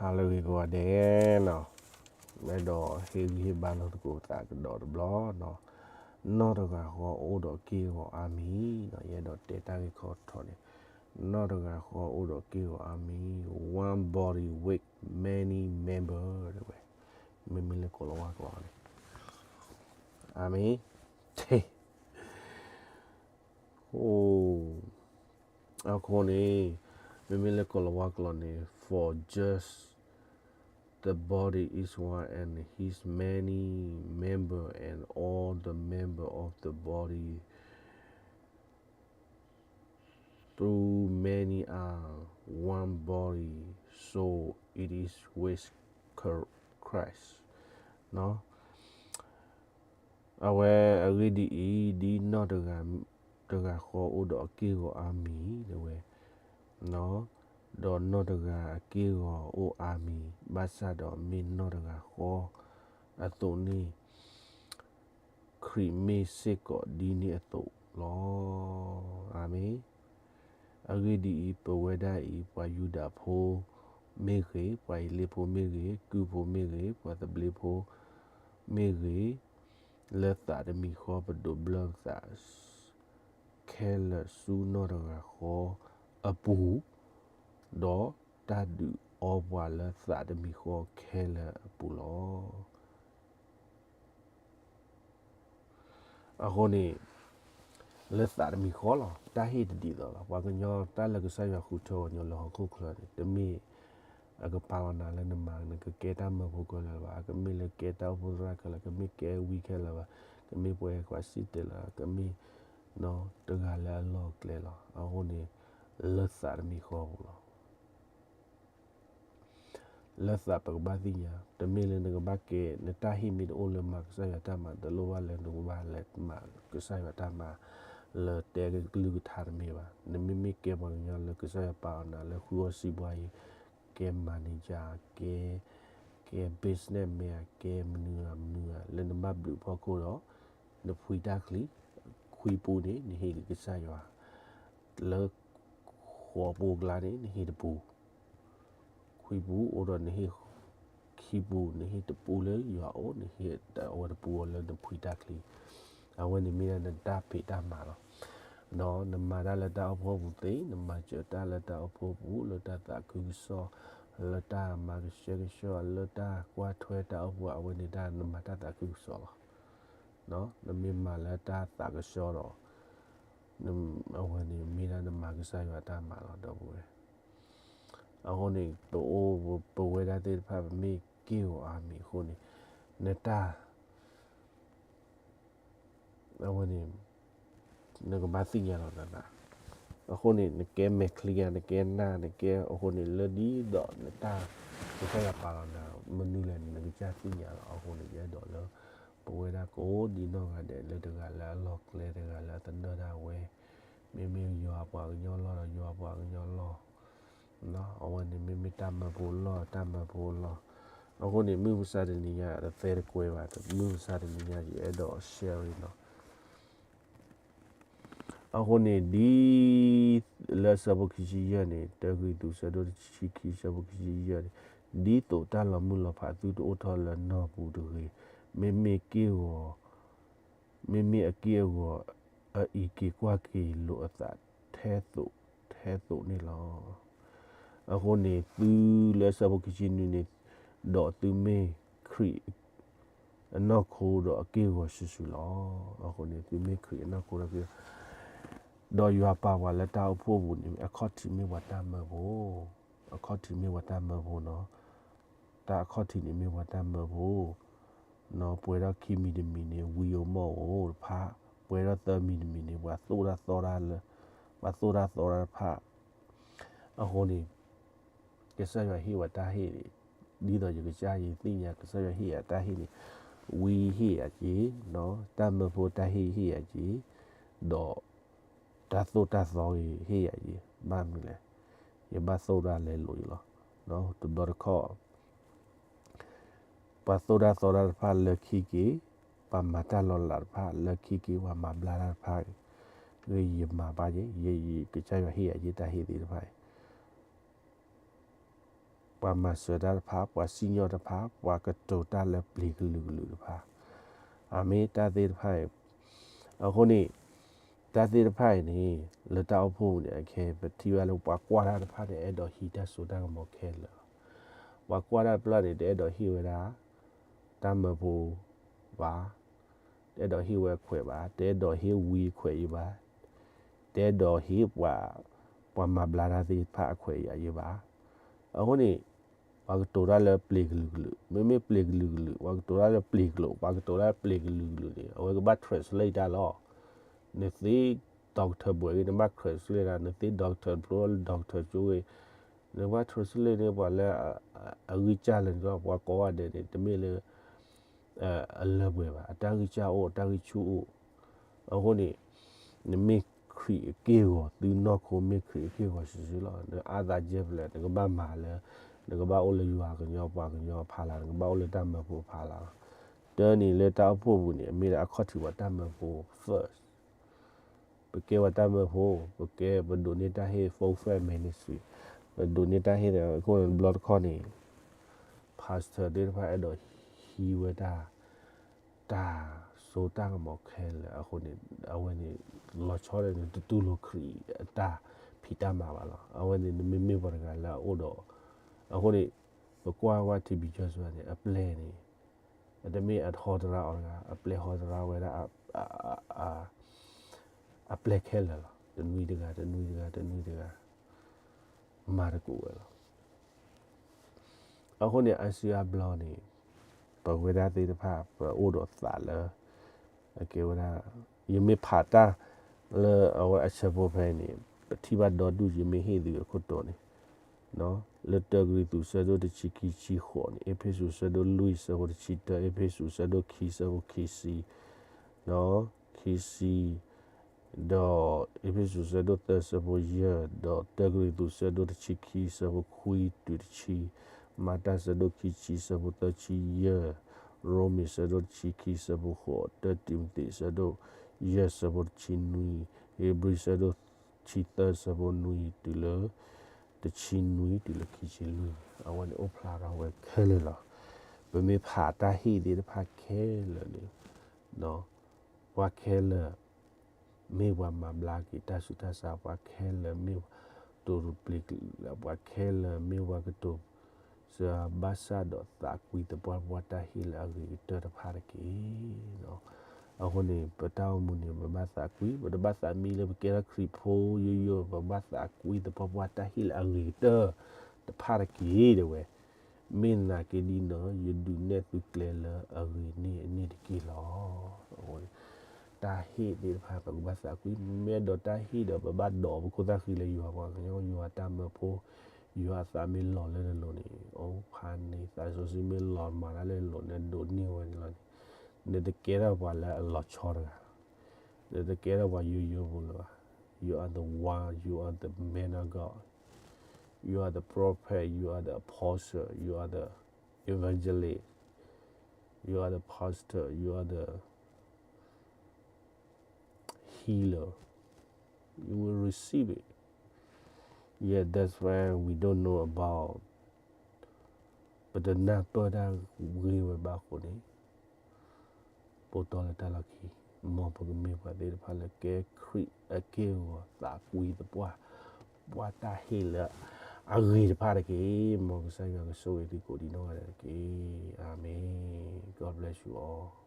ဟါလၢအဂ့ၤကိးဂၤဒဲးနီၤ, အဲၣ်ဒိးဟ့ၣ်ဂံၢ်ဟ့ၣ်ဘါလိာ်သကိးပသးကဒီးတဘျီနီၤ, နီၢ်တဂၤဃီအိၣ်ဒီးက့ၢ်ဂီၤအါမံၤနီၤ, ယအဲၣ်ဒိးတဲတၢ်ဂ့ၢ်ခီထီၣ်န့ၣ်, နီၢ်တဂၤဃီအိၣ်ဒီးက့ၢ်ဂီၤအါမံၤ, one body with many member တဲဝဲ, မ့မ့ၢ်လၢကိၤလၤဝါကျိာ်န့ၣ်, အါမံၤ, အဃိန့ၣ်, မ့မ့ၢ်လၢကိၤလၤဝါကျိာ်န့ၣ်, for just the body is one and his many member and all the member of the body through many are one body, so it is with Christ. အဝဲအဂ့ၢ်ဒ်အံၤ, ဒ်နီၢ်တဂၤဃီအိၣ်ဒီးအက့ၢ်ဂီၤအါမံၤ တဲဝဲ, ဒီးနီၢ်တဂၤအက့ၢ်ဂီၤအိၣ်အါမံၤ, ဘၣ်ဆၣ်ဒီးမ့ၢ်နီၢ်တဂၤဃီအသိးန့ၣ်, ခရံာ်မ့ၢ်စ့ၢ်ကီးဒ်န့ၣ်အသိးလီၤ. အၤမ့ၣ်. အဂ့ၢ်ဒ်အံၤ, ပဝဲဒၣ်အံၤ, ပှၤယူဒၤဖိမ့ၢ်ဂ့ၤ, ပှၤဟ့းလ့ၣ်ဖိမ့ၢ်ဂ့ၤ, ကုၢ်ဖိမ့ၢ်ဂ့ၤ, ပှၤသဘျ့ဖိမ့ၢ်ဂ့ၤ, လၢသးတမံၤဃီပဒိးဘျၢပသး ခဲလၢာ်ဆူနီၢ်တဂၤဃီအပူၤ, ဒီးတၢ်ဒုးအီပှၤလၢသးတမံၤဃီခဲလၢာ်အပူၤလီၤ. အဃိန့ၣ်, လၢသးတမံၤဃီလီၤ. တၢ်ဟ့ၣ်တဒ်သိးလီၤ. ပှၤကညီတၢ်လၢကစၢ်ယွၤဃုထၢအီၤညီလၢဟီၣ်ခိၣ်ချၢန့ၣ်, တမ့ၢ်အကပာ်လီၤနၤလၢနမၤနကကဲတၢ်မၢဖိခဲလၢာ်လၢၤဘၣ်, အကမ့ၢ်လၢကဲတၢ်အိၣ်ဖှိၣ်သရၣ်ခဲလၢာ်, ကမ့ၢ်ကဲဝံခဲလၢာ်ဘၣ်, ကမ့ၢ်ပှၤကွၢ်စံၣ်တဲၤလၢၤ, ကမ့ၢ်တဂၤလၢအလီၢ်အကျဲလီၤ. အဃိန့ၣ်, လၢသးတမံၤဃီပူၤလီၤ. လၢသးပကဘၣ်သ့ၣ်ညါ, တမ့ၢ်လၢနကဘၣ်ကဲ, နတၢ်ဟ့ၣ်မ့ၢ်တအိၣ်လၢမၤကစၢ်ယွၤတၢ်မၤ, တလိၣ်ဘၣ်လၢနကဘၣ်လဲၤမၤကစၢ်ယွၤတၢ်မၤ, လၢတဲကလုၢ်ကထါတမ့ၢ်ဘၣ်. နမ့မ့ၢ်ကဲပှၤကညီလၢကစၢ်ယွၤပာ်အီၤနၤလၢဃုအီၣ်စံးဘှါအံၤ, ကဲ manager, ကဲ, ကဲ businessman, ကဲမနုၤမနုၤ, လၢနဘၣ်ဘျုးဖီခိၣ်ဒီး, နဖှံတၢ်ချံ, ခွံပူန့ၣ် နဟ့ၣ်ကစၢ်ယွၤ, လၢ ဃိးပူအကျါန့ၣ် နဟ့ၣ်တပူ, ခွံပူအိၣ်ဒီးနဟ့ၣ်, ခံပူ နဟ့ၣ်တပူလၢယွၤအိၣ်, နဟ့ၣ်အဝဲတပူအီၤလၢနဖှံတၢ်ချံ, အဝဲန့ၣ်မ့ၢ်ဒၣ်နတၢ်ဖံးတၢ်မၤလီၤ. ဒီးနမၤတၢ်လၢတၢ်အိၣ်ဖှိၣ်ပူၤသ့, နမၤစၢၤတၢ်လၢတၢ်အိၣ်ဖှိၣ်ပူၤ, လၢတၢ်သးခုကစီၣ်, လၢတၢ်မၤကဆှဲကဆှီ, လၢတၢ်ကွၢ်ထွဲတၢ်အိၣ်ဖှိၣ်, အဝဲန့ၣ်ဒၣ်နမၤတၢ်သးခုကစီၣ်လီၤ. နမ့ၢ်မၤလၢတၢ်သးကဆှီဒီး, အဝဲန့ၣ်မ့ၢ်ဒၣ်နမၤကစၢ်ယွၤတၢ်မၤလီၤ ဒီပုၢ်ဝဲၢ်. အဃိန့ၣ် ပအိၣ်ပဝဲဒၣ်သ့ၣ်တဖၣ် ပမ့ၢ်က့ၢ်ဂီၤအါမံၤအဃိန့ၣ်, နတၢ် အဝဲန့ၣ် နကဘၣ်သ့ၣ်ညါလီၤနသး. အဃိန့ၣ် နကဲမဲာ်ချံဧါ, နကဲနၢ်, နကဲအဃိန့ၣ် လၢဒ်သိးနတၢ်ကစၢ်ယွၤပာ်လီၤနၤ မနုၤလဲၣ်န့ၣ် နကစၢ်သ့ၣ်ညါလီၤ. အဃိန့ၣ် ယအဲၣ်ဒိးလၢ ပဝဲဒၣ်ကိးဒံနီၢ်ဂၤဒဲး လၢတဂၤလၢအလီၢ်ကျဲ တဂၤလၢအသနၢၣ်ဒၣ်ဝဲ, မ့မ့ၢ်ယွၤပှၤကညီလီၢ်ဒီးယွၤပှၤကညီလီၢ် အဝဲန့ၣ်မ့မ့ၢ်တၢ်မၢဖိလီၢ် တၢ်မၢဖိလီၢ်. အဃိန့ၣ် မုၢ်မဆါတနံၤညါ တသဲတကွဲဘၣ်, မုၢ်မဆါတနံၤညါ ယအဲၣ်ဒိး sharing နီၤ. အဃိန့ၣ် ဒ်လၢအဆၢဖိခံဆံယဲၢ်န့ၣ်, တၢကရံၣ်သူး ဆၢဒိၣ်တဆံခံ ဆၢဖိခံဆံယဲၢ်န့ၣ်, ဒ်သိးတၢ်လီၤမုၢ်လီၤဖးသုတအိၣ်ထီၣ်လၢနီၢ်ပူၤတဂ့ၤ, မ့မ့ၢ်က့ၢ်ဂီၤ မ့မ့ၢ်အက့ၢ်အဂီၤ အအံးက့ၤကွၢ်က့ၤလိာ်အသးထဲသိးထဲသိးန့ၣ်လီၤ. အဃိန့ၣ် သုလၢအဆၢဖိခံဆံနွံန့ၣ်, ဒီးသုမ့ၢ်ခရံာ်အနီၢ်ခိဒီးအက့ၢ်အဂီၤစုာ်စုာ်လီၤ. အဃိန့ၣ် သုမ့ၢ်ခရံာ်အနီၢ်ခိဒီးက့ၢ်ဂီၤ, ဒီးယွၤပာ်ပှၤလၢတၢ်အိၣ်ဖှိၣ်ပူၤန့ၣ် အခီၣ်ထံးမ့ၢ်ပှၤတၢ်မၢဖိ, အခီၣ်ထံးမ့ၢ်ပှၤတၢ်မၢဖိနီၤ. တၢ်အခီၣ်ထံးန့ၣ်မ့ၢ်ပှၤတၢ်မၢဖိ, ပှဲၤထီၣ်ခံမံၤတမံၤန့ၣ် ဝံဧိၤမီၣ်ဧိၤတဖၣ်, ပှဲၤထီၣ်သၢမံၤတမံၤန့ၣ် ပှၤသိၣ်တၢ်သီတၢ်လၢ, ပှၤသိၣ်တၢ်သီတၢ်တဖၣ်. အဃိန့ၣ် ကစၢ်ယွၤဟ့ၣ်ဝဲတၢ်ဟ့ၣ်န့ၣ်, ဒ်သိးယကစၢ်ယသ့ၣ်ညါ ကစၢ်ယွၤဟ့ၣ်ယၤတၢ်ဟ့ၣ်န့ၣ်, ဝံဟ့ၣ်ယၤက့ၤ, တၢ်မၢဖိတၢ်ဟ့ၣ်ဟ့ၣ်ယၤက့ၤ, ဒီး တၢ်သိၣ်တၢ်သီဂ့ၤဟ့ၣ်ယၤက့ၤ, ဘၣ်မနုၤလဲၣ်, ယဘၣ်သိၣ်တၢ်လဲၤလိာ်ယလီၤ. တဘျီတခီၣ် ပှၤသိၣ်တၢ်သီတၢ်တဖၣ်လၢခံက့ၤ, ပှၤမၤတၢ်လီၤလးတဖၣ်လၢခံက့ၤ, ပှၤမၤဘျါတၢ်တဖၣ်, ဂ့ၤယမၤဘၣ်က့ၤ, ယကစၢ်ယွၤဟ့ၣ်ယၤက့ၤတၢ်ဟ့ၣ်သ့ၣ်တဖၣ်အံၤ ပှၤမၤစၢၤတၢ်တဖၣ်, ပှၤစံၣ်ညီၣ်တဖၣ်, ပှၤကတိၤတၢ်လၢပျ့ၤကလုာ်ကလုာ်တဖၣ်, အမ့ၢ်တၢ်သ့ၣ်တဖၣ်အံၤ, အဃိန့ၣ် တၢ်သ့ၣ်တဖၣ်အံၤန့ၣ် လၢတၢ်အိၣ်ဖှိၣ်ပူၤန့ၣ် အခဲ ပထံၣ်ဘၣ်လၢပှၤကွၢ်တၢ်တဖၣ်န့ၣ် အဲၣ်ဒိးဟံးတၢ်စိတၢ်ကမီၤခဲလၢာ်လီၤ. ပှၤကွၢ်တၢ်တဖၣ်န့ၣ် တအဲၣ်ဒိးဟ့ၣ်ဝဲဒၣ် တၢ်မၢဖိဘၣ်, တအဲၣ်ဒိးဟ့ၣ်ဝဲအခွဲးဘၣ်, တအဲၣ်ဒိးဟ့ၣ်ဝံအခွဲးအံၤဘၣ်, တအဲၣ်ဒိးဟ့ၣ်ပှၤ, ပှၤမၤဘျါတၢ်သ့ၣ်တဖၣ်အခွဲးအံၤဘၣ်. အဃိန့ၣ် ပှၤကတိၤတၢ်လၢပျ့ၤကလုာ်ကလုာ်, မ့မ့ၢ်ပျ့ၤကလုာ်ကလုာ်, ပှၤကတိၤတၢ်လၢပျ့ၤကလုာ်, ပှၤကတိၤတၢ်လၢပျ့ၤကလုာ်ကလုာ်န့ၣ် အဝဲကဘၣ် translate တၢ်လီၤ. နသ့ doctor ဘှဲးဂ့ၤ နဘၣ် translate တၢ်, နသ့ doctor ဖျိလၢ doctor ကၠိဂ့ၤ, နဘၣ် translate န့ၢ်ပှၤလၢ အဂံၢ်စၢ်လၢနကီၢ် ပှၤကိးဂၤဒဲးန့ၣ် တမ့ၢ်လၢ အလၢပှဲၤဘၣ်, အတၢ်ဂံၢ်စၢ်အိၣ်, အတၢ်ဂံၢ်ဆူၣ်အိၣ်. အဃိန့ၣ် နမ့ၢ်ခရံာ်အက့ၢ်အဂီၤ, သုနီၢ်ခိမ့ၢ်ခရံာ်အက့ၢ်အဂီၤစုာ်စုာ်လီၤ. နအါသးကဲဖဲလဲၣ်, နကဘၣ်မၤလၢ နကဘၣ်အိၣ်လၢယွၤကညီ ပှၤကညီအဖီလာ်, နကဘၣ်အိၣ်လၢတၢ်မၢဖိအဖီလာ်လီၤ. တၢ်န့ၣ်လၢတၢ်အိၣ်ဖှိၣ်ပူၤန့ၣ် အမ့ၢ်ဒၣ်အခီၣ်ထံးပှၤတၢ်မၢဖိ first ပကဲပှၤတၢ်မၢဖိ, ပကဲပဒိးန့ၢ်တၢ်ဟ့ၣ် full fledged ministry, ပဒိးန့ၢ်တၢ်ဟ့ၣ်ဒီး အဃိန့ၣ်တဘျီတခီၣ်န့ၣ် pastor သ့ၣ်တဖၣ်အဲၣ်ဒိးဟံးဝဲဒၣ် တၢ်စိတၢ်ကမီၤခဲလၢာ်အဃိန့ၣ် အဝဲန့ၣ် လီၤဆီဒၣ်န့ၣ် တတူၢ်လိာ်ခရံာ်အတၢ်ဖံးတၢ်မၤဘၣ်လီၤ. အဝဲန့ၣ် နမ့မ့ၢ်ပှၤတဂၤလၢအအိၣ်ဒီး အဃိန့ၣ် ပကွၢ်ဝဲ ထံဘံကၠီစဝဲန့ၣ် အပျဲၢ်န့ၣ် အတမ့ၢ်အဟီသရၣ်အီၤတဂၤ, အပျဲၢ်ဟီသရၣ်ဝဲဒၣ် အပျဲၢ်ခဲလၢာ်လီၤ. တနွံတဂၤ, တနွံတဂၤ, တနွံတဂၤ, မၤသကိးဝဲလီၤ. အဃိန့ၣ် အါစုအါဘျီန့ၣ် ပဝဲဒၣ်သ့ၣ်တဖၣ် ပအိၣ်ဒီးသးလၢ အကဲဝဲဒၣ် ယမ့ၢ်ဖးတၢ်လၢအဝဲအဆၢဖိဖဲအံၤန့ၣ် ပထံၣ်ဘၣ်ဒီဒူၣ် ယမ့ၢ်ဟ့ၣ်သုအခိၣ်တီန့ၣ် လၢ တၢကရံၣ်သူး ဆၢဒိၣ်တဆံခံ ဆံဃိးန့ၣ်, အ့းဖ့းစူး ဆၢဒိၣ်လွံၢ် ဆၢဖိတဆံတၢ, အ့းဖ့းစူး ဆၢဒိၣ်ခံ ဆၢဖိခံဆံ, ခံဆံ, ဒီး အ့းဖ့းစူး ဆၢဒိၣ်သၢ ဆၢဖိယဲၢ်, ဒီး တၢကရံၣ်သူး ဆၢဒိၣ်တဆံခံ ဆၢဖိခွံတုၤတဆံ, မၤတၢ် ဆၢဒိၣ်ခံဆံ ဆၢဖိသၢဆံယဲၢ်, ရိမ့ၤ ဆၢဒိၣ်တဆံခံ ဆၢဖိဃိး, တၢတံၤမသ့း ဆၢဒိၣ်ယဲၢ် ဆၢဖိတဆံနွံ, ဧ့ၤဘြံၤ ဆၢဒိၣ်ဆံသၢ ဆၢဖိနွံ တုၤလၢ တဆံနွံတုၤလၢခံဆံလွံၢ်န့ၣ် အဝဲန့ၣ်အိၣ်ဖျါထီၣ်ဝဲခဲလၢာ်လီၤ. ပမ့ၢ်ဖးတၢ်ဟ့ၣ်သ့ၣ်တဖၣ်ခဲလၢာ်န့ၣ် ပှၤခဲလၢာ် မ့ၢ်ပှၤမၤဘျါက့ၤတၢ်ဆူးတၢ်ဆါ, ပှၤခဲလၢာ်မ့ၢ်ပှၤတိၤပျ့ၤကလုာ်, ပှၤခဲလၢာ်မ့ၢ်ပှၤကတိၤစှၤဘၣ်ဆၣ်ဒီးသးကွံသပှၢ်ပှၢ်တၢ်ဟ့ၣ်လၢအဂ့ၤကတၢၢ်တဖၣ်တက့ၢ်. အဃိန့ၣ် ပတၢ်အိၣ်မူန့ၣ် ပဘၣ်သးကွံ, ပတဘၣ်သးမံလၢပကဲထီၣ်ခရံာ်ဖိယိယိ, ပဘၣ်သးကွံသပှၢ်ပှၢ်တၢ်ဟ့ၣ်လၢအဂ့ၤကတၢၢ်တဖၣ်တက့ၢ် တဲဝဲ. မ့ၢ်သနာ်က့ဒ်နီၣ် ယဒုးနဲၣ်သုကျဲလၢအဂ့ၤန့ၢ်အန့ၣ်တက့ၢ်လီၤ. တၢ်ဟ့ၣ်သ့ၣ်တဖၣ် ပကဘၣ်သးကွံ, မ့ၢ်အဲၣ်ဒိးတၢ်ဟ့ၣ်ဒီး ပဘၣ်ဒိးပခိၣ်သၣ်ဃံလၢယွၤပှၤကညီ, ယွၤတၢ်မၢဖိ, ယွၤအသးမ့ၢ်လီၤလၢနလိၤန့ၣ်, အိၣ်ဖးန့ၢ်သးစီဆှံမ့ၢ်လီၤမၤတၢ်လၢနလိၤန့ၣ် ဒိးန့ၢ်ဝဲန့ၣ်လီၤန့ၣ်, နတကဲထီၣ်ပှၤလၢအလီၤဆီတဂၤ, နတကဲထီၣ်ပှၤယိယိဖိလၢၤဘၣ်. You are the one, you are the man of God, you are the prophet, you are the apostle, you are the evangelist, you are the pastor, you are the healer. You will receive it. Yeah, that's why we don't know about ပတနၢ်ပၢၢ်တၢ်ဂ့ၢ်ဝဲဘၣ်အဃိန့ၣ်, ပိာ်တီလၢတၢ်လီၢ်ခံ, မ်ပကမ့ၢ်ပှၤသ့ၣ်တဖၣ်လၢကဲခရံာ်အက့ၢ်အဂီၤသးကွံသပှၢ်, ပှၤတၢ်ဟ့ၣ်လၢအဂ့ၤတဖၣ်တက့ၢ်. မ်ကစၢ်ယွၤကဆိၣ်ဂ့ၤသုကိးဒံးနီၢ်ဂၤဒဲးတက့ၢ်. အၤမ့ၣ်. God bless you all.